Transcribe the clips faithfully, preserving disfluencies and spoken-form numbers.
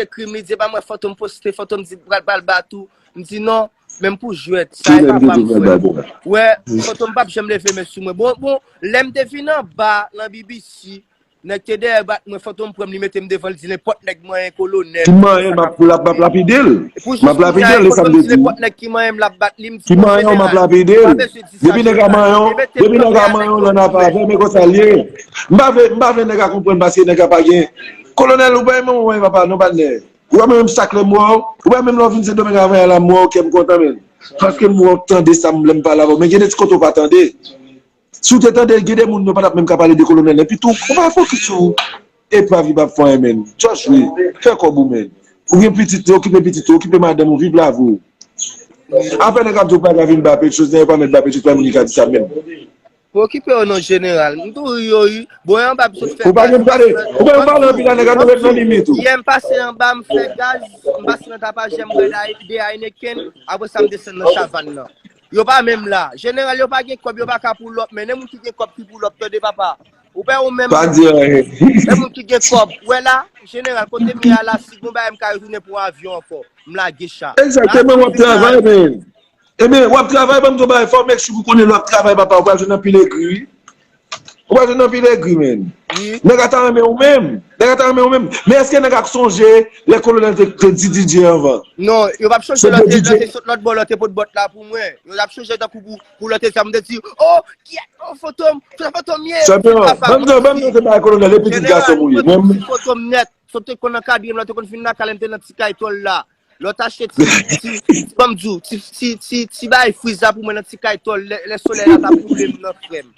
ekri m, li di, "Epa m wè Fantom poste, Fantom di pral, pral bat ou." M di, "Non, menm pou jwèt, sa e pa pa m, frè." Wè, Fantom p ap janm leve men sou mwen. Bon, bon, lè m te vin anba nan B B C, nèg te dèyè bat mwen, Fantom pran m, li mete m devan, li di, "Nenpòt nèg manyen Kolonèl." Ki manyen l, m ap, l ap, m ap lapide l. M ap lapide l, e sa m te di. Nenpòt nèg ki manyen m, l ap bat li, m di, "Ki manyen w, m ap lapide l." Depi nèg a manyen w, depi nèg a manyen w, nan afè avè, men konsa l ye. M pa vle, m pa vle nèg a konprann paske nèg a pa gen. Kolonèl, ou pa renmen mwen, papa, non, patnè. Ou pa menm sa k lè m wè w. Ou pa menm lè w vin Sendomeng avè a la, m wè w, kè m kontan, men. Paske m wè w tande sa m, lè m pale avè w. Men gen de ti kote w pa tande. Si w te tande, gen de moun yo pa t ap menm ka pale de Kolonèl. Epi tou, ou pa fokis sou epav li p ap fè anyen, men. Just jwe. Fè kòb ou, men. Ou gen pitit, okipe pitit ou, okipe madanm ou, viv lavi w. Afè nèg ap di w pa ka vin ba Petro, nèg pa mèt ba Petro, pa moun ki ka di sa menm. Pou okipe yo non jeneral. M tou ri yo ri. Bon, e anba m sot fè. Ou pa gen pale, ou pa gen pale anpil la, nèg ap ret nan limit ou. Yè m pase anba, m fè gaz, m pase nan tapajè, m bwè de Heineken, apre sa m desann nan Chavann nan. Yo pa menm la. Jeneral yo pa gen kòb, yo pa ka pull up, men nan moun ki gen kòb ki pull up, tande papa. Ou pa ou menm. Pa di anyen. Nan moun ki gen kòb. Ou wè la, jeneral, kote m ye a la, si gon bagay m ka retounen pou avyon ankò. M lage cha. Egzakteman, w ap travay, men. Ebyen, w ap travay, ban m di w bagay, fò w make sure pou konnen lè w ap travay, papa, ou pral jwenn anpil egri, wi. Ou pral jwenn anpil egri, men. Nèg a ta renmen ou menm. Nèg a ta renmen ou menm. Men èske nèg a sonje lè Kolonèl te, te di D J anvan? Non, yo p ap sonje lè te, lè te sot lòt bò, lè te pot bòt la pou mwen. Yo t ap sonje tankou pou, pou lè te sa, m te di, "Oh, kiyès, oh, Fantom, se Fantom ye." Chanpyon, ban m di w, ban m di w, se bagay Kolonèl, e pitit gason m ou ye. Mwen, Fantom nèt, sot te konn ankadre m, lè te konn vin lakay la, m te nan ti kay tòl la. Lè w t achte ti, ti, ti, ban m di w, ti, ti, ti, ti bay friz la pou mwen nan ti kay tòl, lè, lè solèy la t ap boule m nan, frè m.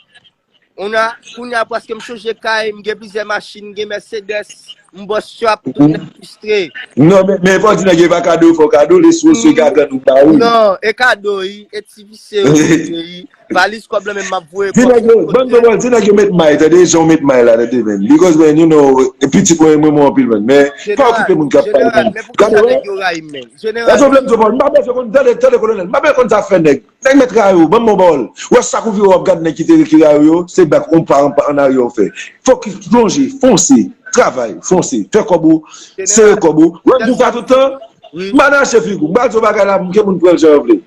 Kounye a, kounye a, prèske m chanje kay, m gen plizyè machin, m gen Mercedes, m bòs chòp, tout nèg fristre. Non, men, men fò di nèg yo pa kado, fò kado, le sou se gagann ou ba ou. Non, e kado, wi, e ti visye yo, wi. Valiz kòb lan menm m ap voye kòb. Di nèg yo, ban m di w, di nèg yo met may, tande, jan w met may la, tande, men. Because, man, you know, e pitit mwen, mwen, mwen anpil, man. Men, pa okipe moun k ap pale, man. Gade, wè. Jeneral, men pou ki sa nèg yo rayi m, men? Jeneral. Èske w vle m di w, m pa bezwen konn, tande, tande, Kolonèl, m pa bezwen konn sa fè nèg. Nèg mèt rayi w, ban m yon pawòl. Ou wè chak ou vire w ap gade nèg ki te, ki rayi w yo, se bak yon pa an, an aryè w fè. Fokis, plonje, fonse, travay, fonse, fè kòb ou, sere kòb ou. Wè m di w sa tout tan, m pa nan achte figi w. M pa di w bagay la, m gen moun pran l jan yo vle.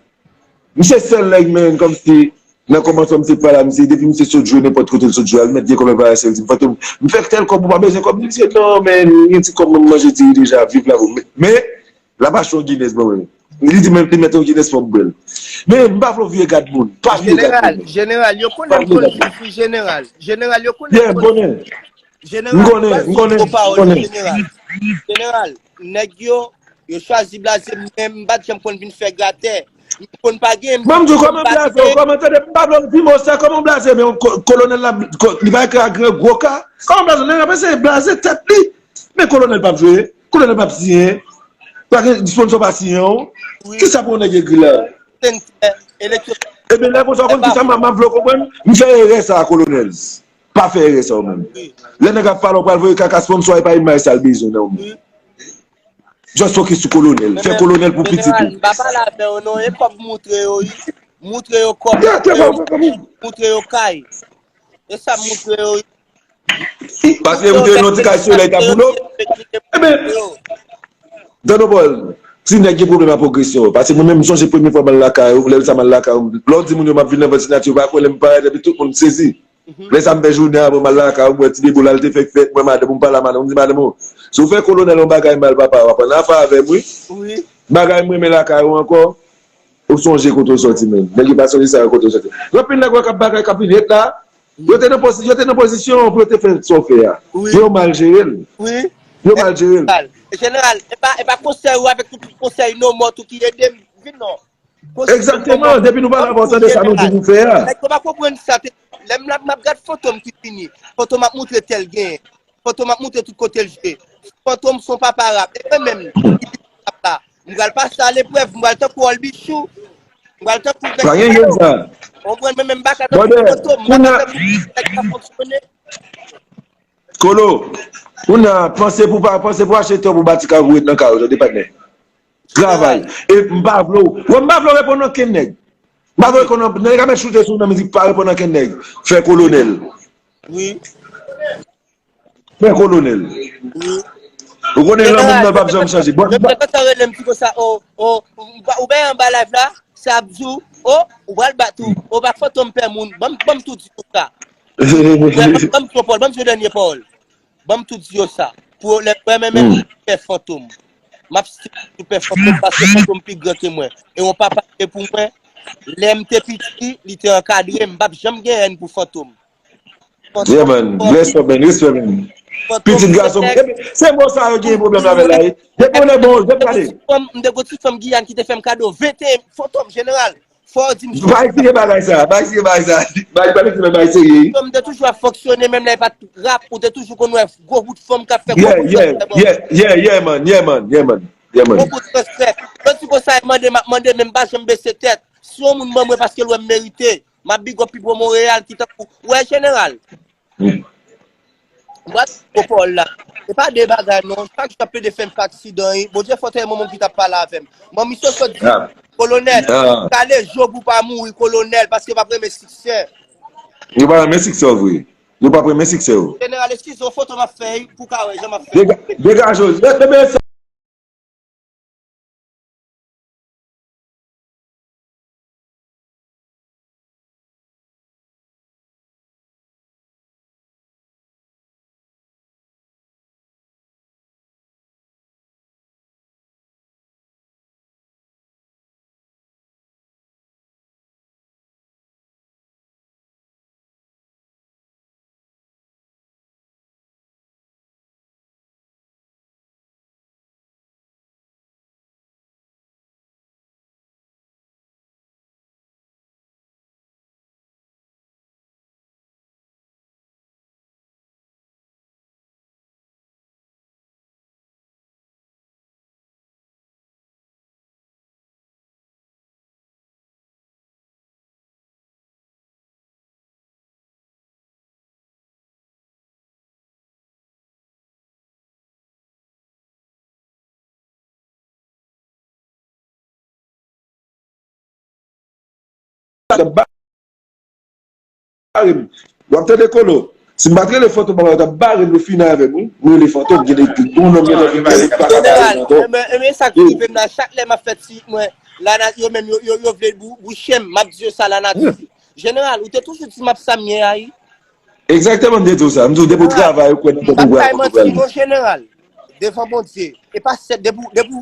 Misye sèl nèg, men, kòmsi, nan kòmansman misye pale a misye, depi misye sot jwe nenpòt kote l sot jwe a, li mèt gen kòb l pa achte l, di m, "Fantom, m fè tèl kòb, ou pa bezwen kòb?" Li di, "Non, men, gen ti kòb mwen, m manje diri deja, viv lavi w." Men, men, l ap achte yon Guinness ban mwen. Li di, "Men, li mèt yon Guinness pou m bwè l." Men, m pa vle w vire gad moun. Pa vire gad moun. Jeneral, jeneral, yo konnen m konn soufri, jeneral. Jeneral, yo konnen m konn soufri. Jeneral, m pa di gwo pawòl, jeneral. Jeneral, nèg yo, yo chwazi blaze m, men m pa t janm konn vin fè gratè. M konn pa gen, m konn pa gen. Ban m di w kòman blaze w, kòman, tande, m pa vle w di mo sa, kòman w blaze, men ko-, kolonèl la, ko-, li pa ekri a gran gwo ka. Kòman blaze w, nèg la panse blaze tèt li. Men kolonèl p ap jwe, kolonèl p ap siyen. Pa gen sponsò pa siyen w. Kisa pou yon nèg egri la? Ebyen, lè konsa, w konn kisa m, m ap vle w konprann? M fè erè sa a, kolonèl. Pa fè erè sa ou menm. Lè nèg ap pale, w pral voye kaka sponsò, e pa imaj sa l bezwen nan ou menm. Just focus sou kolonèl. Fè kolonèl pou pitit ou. Jeneral, m pa pale avè w non, e kòb moutre yo, wi. Moutre yo kòb, moutre yo kay. E sa moutre yo, wi. Paske moutre yo nan ti kay solèy ta boule. Ebyen, tande Paul, ti nèg gen pwoblèm ak pwogresyon. Paske mwen menm, m sonje premye fwa m al lakay ou, lè sa m al lakay ou, lè w di moun yo m ap vin nan vant sinati, yo pa kwè lè m parèt, epi tout moun sezi. Lè sa m fè jounen apre m al lakay ou, m wè ti bebe w la, l te fèk fèt, m wè madanm ou, m pale a madanm ou, m di, "Madanm ou, si w fè kolonèl yon bagay mal, papa, w ap ann afè avè m, wi. Bagay m renmen lakay ou ankò, ou sonje kote w sòti menm." Nèg yo pa sonje sa yo kote w sòti. Gen anpil nèg wè k ap bagay, k ap vin hate la, yo te nan pozi-, yo te nan pozisyon pou yo te fè sa w fè a. Men yo mal jere l. Yo mal jere l. Jeneral, e pa, e pa konsèy ou avèk tout konsèy non mò tou ki ede m vin non. Egzakteman, depi nou pale avè w, tande sa nou di pou fè a. Nèg yo pa konprann sa, te, lè m la, m ap gad Fantom ki fini. Fantom ap moutre tèl gen. Fantom ap moutre tout kote l jwe. Fantom se yon papa rap. E mwen menm, m pral pase a leprèv, m pral tankou Olbichou. M pral tankou Bèk. Pa gen sa. Ou konprann, mwen menm m pa ka tankou Fantom, m pa ka fè pou nèg la fonksyone. Kolo, kounye a, panse pou pa, panse pou achte tè pou bati kay ou ret nan kay ou, tande patnè. Travay. E m pa vle w, wè, m pa vle w reponn ankenn nèg. M pa vle w reponn, nèg ap mèt choute sou w nan mizik, pa reponn ankenn nèg. Fè kolonèl. Wi. Fè kolonèl. Wi. Ou konnen lanmou m nan p ap janm chanje. Bon, yo te kontan rele m ti konsa, o, o, ou pa, ou pa anba live la, sa ap di w, o, ou pral bat ou, o, pa fantom pè moun, ban m, ban m tou di yo sa. Ban m, ban m twa pawòl, ban m yon dènye pawòl. Ban m tou di yo sa. Pou lè, mwen menm, pè fantom. M ap stick sou pè fantom paske fantom pi gran ke mwen. E yon papa te pou mwen, lè m te piti, li te ankadre m, m p ap janm gen èn pou fantom. Yeah, man. Bless up, man. Respè, man. Pitit gason m. Se mo sa yo gen pwoblèm avè l la, wi. Depi w nan bon, depi gade. M te gon ti fanm Giyàn ki te fè m kado venteyen fantom jeneral. Fò w di m. Pa eksplike bagay sa. Pa eksplike bagay sa. Pa eksplike bagay serye. M te toujou ap fonksyone, menm lè e pa t rap, ou te toujou konn wè gwo bout fanm k ap fè gwo bout respè ban mwen. Yeah, yeah, yeah, yeah, man. Yeah, man. Yeah, man. Yeah, man. Gwo bout respè. Lòt ti konsa, e mande, m ap mande, men m pa janm bese tèt. Si yon moun ban mwen paske l wè m merite, m ap big up pi gwo Monreyal ki tankou, wè jeneral. Mwen, gwo pawòl la. Se pa de bagay non. Chak jou ap plede fè m fè aksidan, wi. Bondye fò tèlman moun ki t ap pale avè m. Manmi Soso di, kolonèl, kale je w pou w pa mouri, kolonèl, paske yo p ap renmen siksè. Yo pa renmen siksè w vre. Yo p ap renmen siksè w. Jeneral, eskize w, foto m ap fè, wi, pou w ka wè jan m ap fè. Dega-, degaje w. Lè, lè, lè, T ap bare m. W ap tande Kolo. Si m pa t rele Fantom papa, yo t ap bare m, yo fini avè m, wi. M rele Fantom, gen de bon nonm, gen de vin, yo pa ka bare m ankò. Jeneral, e men, e men sa k rive m la, chak lè m ap fè ti mwen, la, yo menm, yo, yo, yo vle bou-, bouche m, m ap di yo sa, lanati. Jeneral, ou te toujou di m ap sa m ye a, wi. Egzakteman, m te di w sa. M di w, depi w travay, ou kwè nan tèt ou pral, ou pral. M p ap bay manti non, jeneral. Devan Bondye. E pa sèt, depi w, depi w,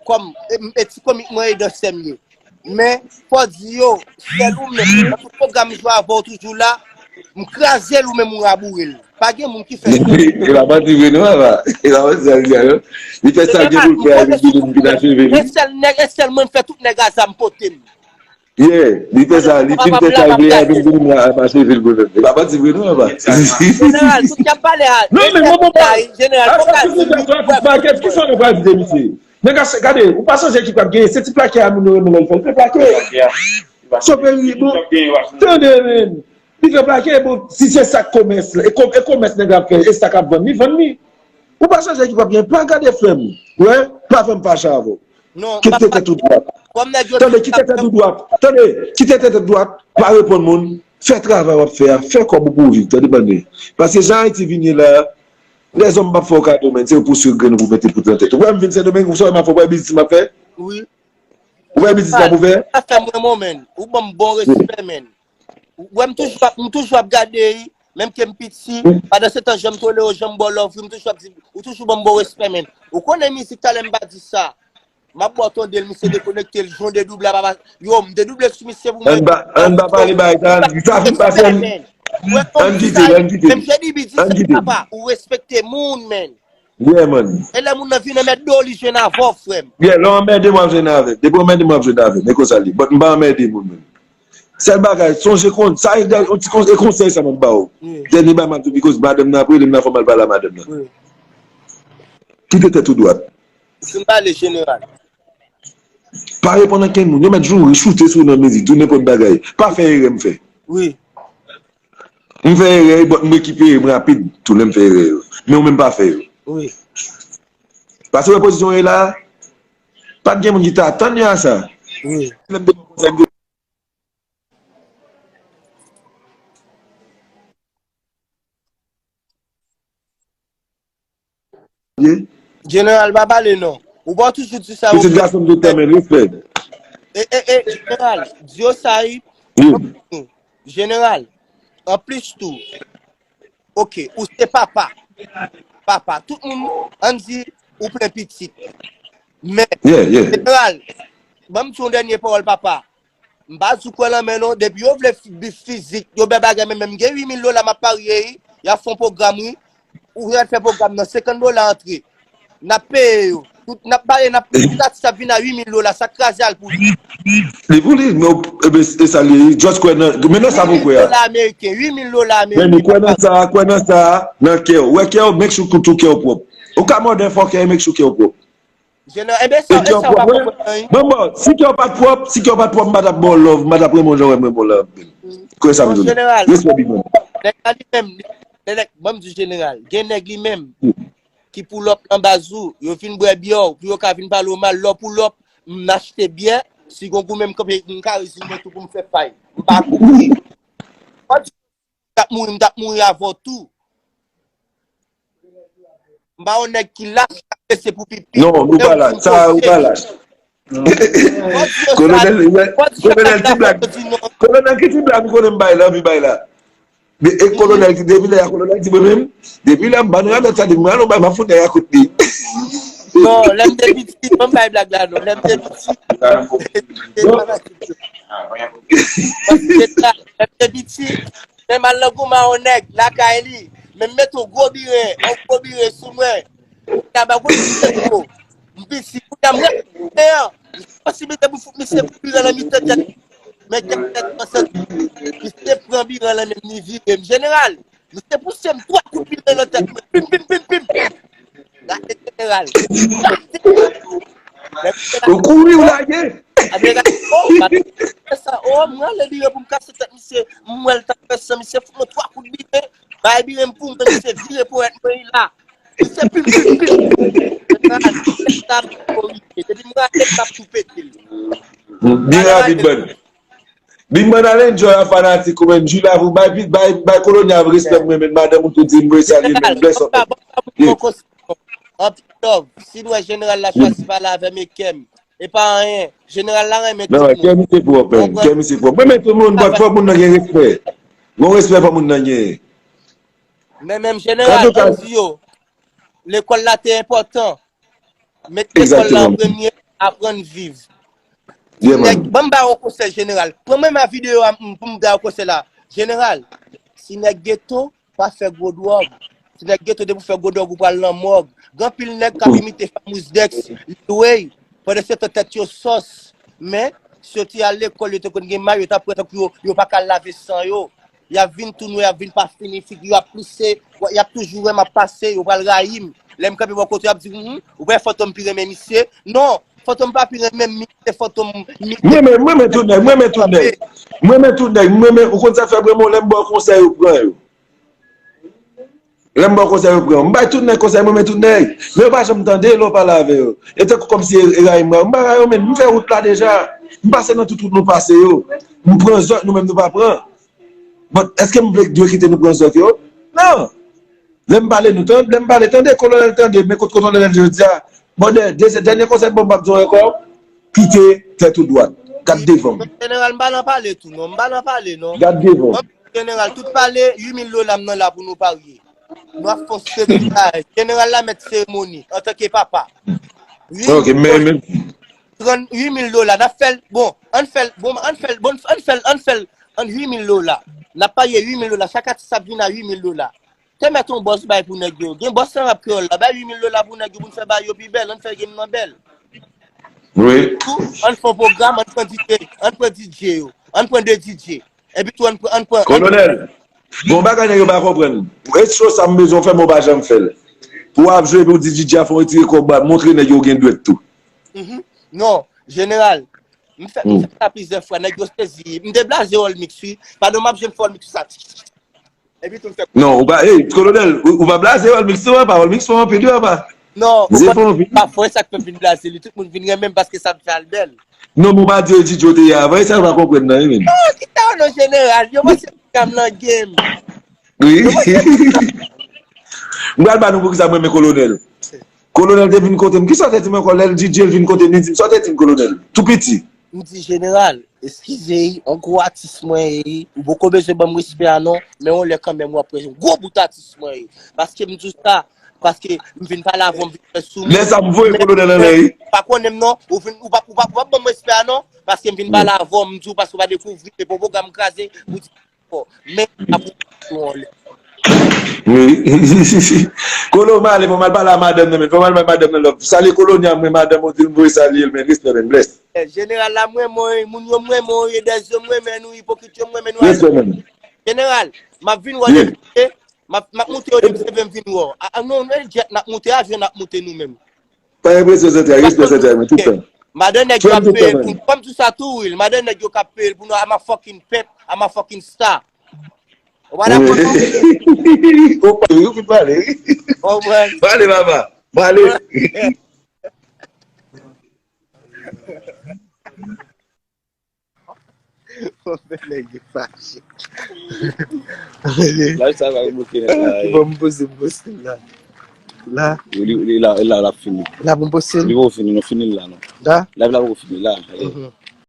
kòm, e, e ti komik mwen e dansè m ye. Men, fò di yo, sèl ou menm, nan tout pwogram m jwe avè w toujou la, m kraze l ou menm ou raboure l. Pa gen moun ki fè sa. E pa manti vre non, papa. E pa manti sa, li di a, non. Li fè sa l gen pou l fè a, epi li vin acheve li. E sèl nèg, e sèl mwen m fè tout nèg a zam pote m. Yeah, li fè sa, li fin fè sa l vle a, epi l vin la, mache vil pou l fè. E pa manti vre non, papa. Jeneral, tout k ap pale a, non, men mwen, mwen, jeneral, fòk a di li, pakèt, ki sa nou pral di de misye? Nèg a, gade, ou pa sonje ki p ap genyen, se ti plake a moun yo renmen lè l fè, l fè plake. Soperi, bon, tande, men. Li fè plake, bon, si se sa k komès la, e kom-, e komès nèg la ap fè, e sa k ap vann li, vann li. Ou pa sonje ki p ap genyen, pa gade frè m. Wè, pa fè m fache avè w. Kite tèt ou dwat. Tande, kite tèt ou dwat. Tande, kite tèt ou dwat. Pa reponn moun. Fè travay w ap fè a. Fè kòb ou pou w viv. Tande, bande. Paske jan Ayiti vin ye la, lèzòm p ap fè w kado, men. Se yo pou sou grenn ou pou mete poud nan tèt ou. Wè m vin Sendomeng, ou sa wè m ap fè, w wè biznis m ap fè? Wi. Ou wè biznis m ap ouvè? Sa fè mwen, mwen, men. Ou ban m bon respè, men. Ou wè m toujou ap, m toujou ap gade, wi. Menm ke m piti, pandan se tan jan m tolere w, jan m ba w love, wi, m toujou ap di, ou toujou ban m bon respè, men. Ou konnen mizik, talè m pa di sa. M ap ba w tande l, misye dekonekte l, jwenn dedouble a, papa. Yo, m dedouble sou misye pou mwen. Ann pa, ann pa pale bagay sa, sa fin pase, ann. Ann kite l, ann kite l. Menm J D B di sa, papa, ou respekte moun, men. Yeah, man. E lè moun nan vin anmède w, li jwenn avè w, frè m. Yeah, lè w anmède m, w ap jwenn avè m. Depi w anmède m, w ap jwenn avè m. E konsa l ye. But m pa anmède moun, menm. Sèl bagay, sonje kon, sa e yon ti kon-, e konsèy sa m ap ba w. Wi. Dènye bagay m ap di w, because madanm nan ap rele m la, fò m al pale a madanm nan. Wi. Kite tèt ou dwat. Si m pale jeneral. Pa reponn ankenn moun. Yo mèt joure, choute sou w nan mizik, di w nenpòt bagay. Pa fè erè m fè. Wi. M fè erè, but m rekipere, m rapid tou lè m fè erè yo. Men ou menm pa fè yo. Wi. Paske wè pozisyon w ye la, pa t gen moun ki ta atann yo a sa. Wi. Lè m te pran konsèy, m te ye. Jeneral, pa pale non. Ou pa toujou di sa, pitit gason m tout tan, men respè. E, e, e, jeneral, di yo sa, wi. Jeneral, anplis tou, oke, ou se papa. Papa, tout moun, ann di, ou plen pitit. Men, jeneral, ban m di yon dènye pawòl, papa. M pa sou kwè lanmè non, depi yo vle fi- bif fizik, yo bèl bagay, men menm gen uit mil dola m ap parye, wi. Y ap fè yon pwogram, wi. Ou rèd fè pwogram nan, senkant dola antre. N ap peye yo. Tout, n ap pale, n ap, tout atis ap vin a uit mil dola, sa kraze al pou li. Li pou li, men w- e ben, e sa li ye, just kwè nan, men nan sa pou kwè a. Dola ameriken, uit mil dola ameriken. Men nou kwè nan sa, kwè nan sa, nan kè w. Wè kè w, make sure tou kè w pwòp. Ou ka mòde fò kè, make sure kè w pwòp. Jeneral, e ben sa, e sa w pa konprann nan, wi. Bon, bon, si kè w pa t pwòp, si kè w pa t pwòp, m pa t ap ba w love, m pa t ap renmen w jan w wè m renmen w la anpil. Kwè sa m di w. Jeneral, respè big man. Nèg la li menm, li- nèg, ban m di jeneral, gen nèg li menm ki pull up nan baz ou, yo vin bwè byè w, pou yo ka vin pale w mal, lè w pull up, m achte byè, si gon goumen m kanpe, m ka rezime tou pou m fè fay. M pa kouri. M t ap mouri, m t ap mouri avè w tou. M pa yon nèg ki lach, k ap pese pou pipi. Non, ou pa lach. Sa, ou pa lach. Kolonèl, kolonèl ti blag. Kolonèl ki ti blag, ou konnen m bay la, anvi bay la. Men, e kolonèl ki depi lè a, kolonèl di mwen menm, depi lè m ba nou radòt sa, depi mwen alon bay, m ap fout nèg a kout li. Non, lè m te piti, ban m bay blag la non, lè m te piti. Lè m te piti, men m al nan goumen a yon nèg lakay li, men m mete yon gwo biren, yon gwo biren sou mwen. Kounya ba gwo ti tèt gwo. M piti, kounya m rete an. M gen posiblite pou fout misye kout biren nan mitan tèt. Men gen tèt kòmsa. Misye pran biren nan men m, li vire m. Jeneral, misye pouse m twa kout biren nan tèt mwen. Pim, pim, pim, pim. Gade jeneral. Ou kouri, ou lage. Ame gade, oh, gade sa, oh, m rale biren pou m kase tèt misye. M wè l t ap fè san, misye fout mwen twa kout biren. Bay biren m pou mwen, misye vire ponyèt mwen, li la. Misye pim, pim, pim. Jeneral, tèt la korije. Depi m rale, m ap tou pete l. Byen rapid, bèl. Big Man al enjoy a fanatik ou menm, Jula, pou bay, bay, bay Kolonèl respè pou mwen, men madanm ou tou di m vre salye, men bless up. Jeneral, ban m ba moun nan konsèy non. Anpil love. Si n wè jeneral la chwazi pale avè m, e kè m. E pa anyen. Jeneral la renmen tout moun. Non, kè misye pwòp, men. Kè misye pwòp. Mwen renmen tout moun, but fò moun nan gen respè. Gon respè fò moun nan gen. Men menm jeneral, an di yo, lekòl la te enpòtan. Met lekòl la an premye, aprann viv. Nèg, ban m ba w konsèy jeneral. Pran menm a videyo a m pou m ba w konsèy la. Jeneral, si nèg geto, pa fè gwo dwòg. Si nèg geto depi w fè gwo dwòg, ou pral nan mòg. Gen anpil nèg k ap imite Famous Dex, Lil Wayne, pandan se tan tèt yo sòs. Men, si yo te al lekòl, yo te konn gen may, yo t ap wè tankou yo, yo pa ka lave san yo. Y ap vin tou nwè, y ap vin pa fini, figi yo ap plise, y ap toujou wè m ap pase, yo pral rayi m. Lè m kanpe bò kote, y ap di, "Hum, ou wè Fantom pi renmen misye?" Non, Fantom pa pi renmen m, misye Fantom, misye. Mwen renmen, mwen renmen tout nèg, mwen renmen tout nèg. Mwen renmen tout nèg, mwen renmen, ou konn sa fè, mwen, lè m ba w konsèy, ou pran yo. Lè m ba w konsèy, ou pran yo. M bay tout nèg konsèy, mwen renmen tout nèg. Men yo pa janm tande lè w pale avè yo. E tankou kòmsi e, e rayi m, m pa rayi yo, men m fè wout la deja. M pase nan tout wout nou pase yo. M pran zòt, nou menm nou pa pran. But èske m vle dwe kite nou pran zòt yo? Non. Lè m pale nou tande, lè m pale tande, kolonèl tande, men kot kolonèl jodi a. Bon, dè, dènye konsèy bon m ap di w ankò, kite tèt ou dwat. Gad devan w. Jeneral, m pa nan pale tou non, m pa nan pale non. Gad devan w. Jeneral, tout pale, uit mil dola m nan la pou nou parye. Nou ap fè yon seri bagay. Jeneral la mèt seremoni, antanke papa. Ok, men, men. Tranntuit mil dola, n ap fè l, bon, ann fè l, bon, ann fè l, bon, ann fè l, ann fè l, ann uit mil dola. N ap parye uit mil dola, chak atis ap vin a uit mil dola. Te mèt yon bòs bay pou nèg yo. Gen bòs nan rap kreyòl la, bay uit mil dola pou nèg yo, pou n fè bagay yo pi bèl, ann fè game nan bèl. Wi. Tou, ann fè yon pwogram, ann pran D J, ann pran D J yo, ann pran de D J. Epi tou, ann pran, ann pran, ann Kolonèl, gon bagay nèg yo pa konprann. Rèd show sa m bezwen w fè, men w pa janm fè l. Pou w ap jwe, epi w di D J a fè w retire kòb, montre nèg yo w gen dwèt tou. Mhm. Non, jeneral. M fè, m fè sa plizyè fwa, nèg yo sezi. M te blaze Olmix, wi. Pandan m ap jwe, m fè Olmix sa. Epi tou m fè. Non, ou pa, hey, Kolonèl, ou, ou pa blaze Olmix tou, apa? Olmix fò anpil, wi, apa? Non, ou pa fò, sa k fè m vin blaze li. Tout moun vin renmen m paske sa m fè al bèl. Non, men w pa di yo D J w te ye avan, e sa yo pa konprann nan, wi, men. Non, kite w non, jeneral. Yo panse m nan game. Wi. M pral ba nou poukisa m renmen Kolonèl. Kolonèl te vin kote m. Kisa w te di m ankò? Lè l D J l vin kote m, li di m, sa w te di m, Kolonèl? Tou piti. M di, Jeneral, eskize, wi, yon gwo atis mwen ye, wi. Ou poko bezwen ban m respè a non, men yon lè kanmenm w ap wè yon gwo bout atis mwen ye. Paske m di w sa, paske m vin pale avè w, m vin fè sou mwen. Lè sa m voye Kolonèl anlè, wi. Ou pa konnen m non, ou vin, ou pa, ou pa, ou pa ban m respè a non, paske m vin pale avè w, m di w paske w pa dekouvri, se pwogram kraze, ou di, men apre yon lè. Wi. Kolo, m ale, fò m al pale a madanm nan, men fò m al bay madanm nan love. Salye Kolonya, mwen, madanm ou di l m voye salye l, men respè, men bless. Jeneral la m renmen w, moun yo m renmen w, Edèz yo m renmen nou, ipokrit yo m renmen nou. Respè, men. Jeneral, m ap vin wè depi, m ap, m ap moute yo depi se vin wè. A, non, men jet n ap moute, avyon n ap moute nou menm. Pa gen presyon sentral, respè sentral mwen tout tan. Madan nèg yo ap peye pou, kòm di sa tou wi, madan nèg yo k ap peye l pou nou, I'm a fucking pimp, I'm a fucking star. Ou pa dakò non? Ou pale, ou fin pale wi. Ou konprann? Pale papa, pale. Bon, men nèg yo fache. Live sa va bloke nèt la. Bon, m poze, m poze la. La. Li, li la, la, l ap fini. La pou m poze. Li poko fini, non, fini l la, non. La? Live la poko fini, la. Mhm.